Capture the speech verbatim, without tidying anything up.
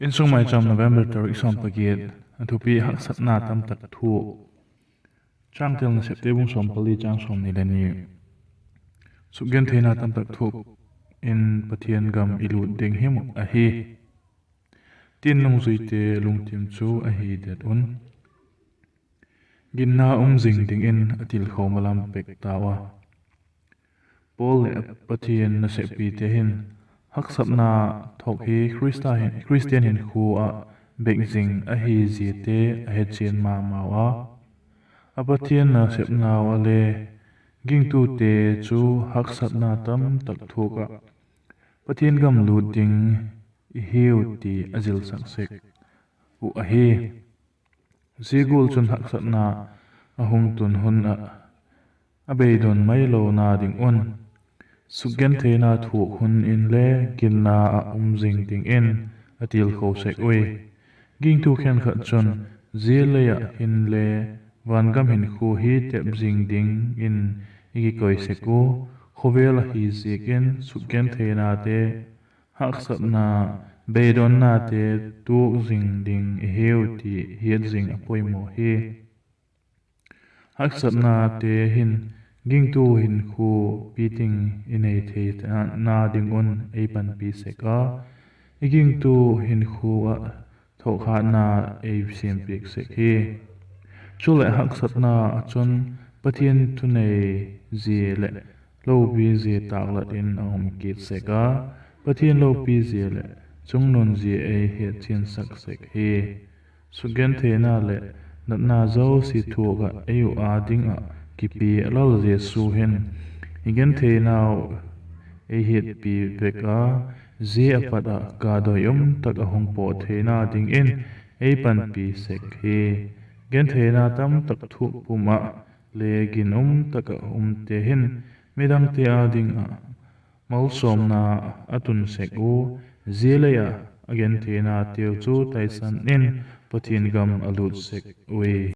Insung Maicham, November tarik sawm pagiat. A thupi: Haksatna tamtak thuak. Changtel: Nasepte bung sawm pali, chang sawmni le ni. Sukgentheina tamtak thuak in Pathian gam i lût ding him uh ahi. Tin, nungzuite lungthim chu ahi det un. Ginna um zing dingin a tilkho malam pek tau a. Paul leh Pathian naseppite hin haksatna thuak hi Khrista hin, Khristian hinkhua ah bek zing ahi ziate a hechian ma mau a. A Pathian nasepnau ah le gingtute chu haksatna tamtak thuak ah Pathian gam lût ding i hiu ti a zilsak sek uh ahi. Zia gual chun haksatna a hung tun hun ah a beidon mailona ding un, sukgentheina thuak hun inle ginna ah um zing dingin a tilkho sek ui. Gingtu khenkhat chun zia lei ah hinle vangam hinkhua hi tep zing dingin i kikoi sek ua, khawvel ahi ziakin sukgentheinate, haksatna, beidonnate tuak zing ding i hiu ti hiat zing a poimaw hi. Haksatnate hin gingtu hinkhua piting i nei theina ding un ei panpi sek a, i gingtu hinkhua ah thokhatna ei siampiak sek hi. Chuleh haksatna ah chun Pathian thunei zia leh lopi zia tâklat in a um kit sek a, Pathian lopi zia leh chungnun zia ei hetchiansak sek hi. Sukgentheina leh natna zosia thuak ah ei uh â ding ah kipia Lal Jesu hin i gentheinau ei hiatpi vek a, zia a pat ah kâdoi um tak a hung pawt theina dingin ei panpi sek hi. Gentheina tamtak thuak pum ah le ginum tak ah umte hin midangte â ding ah malsawmna a tun sek ua, zia lei ah a gentheinateu chu taisan in Pathian gam a lût sek ui.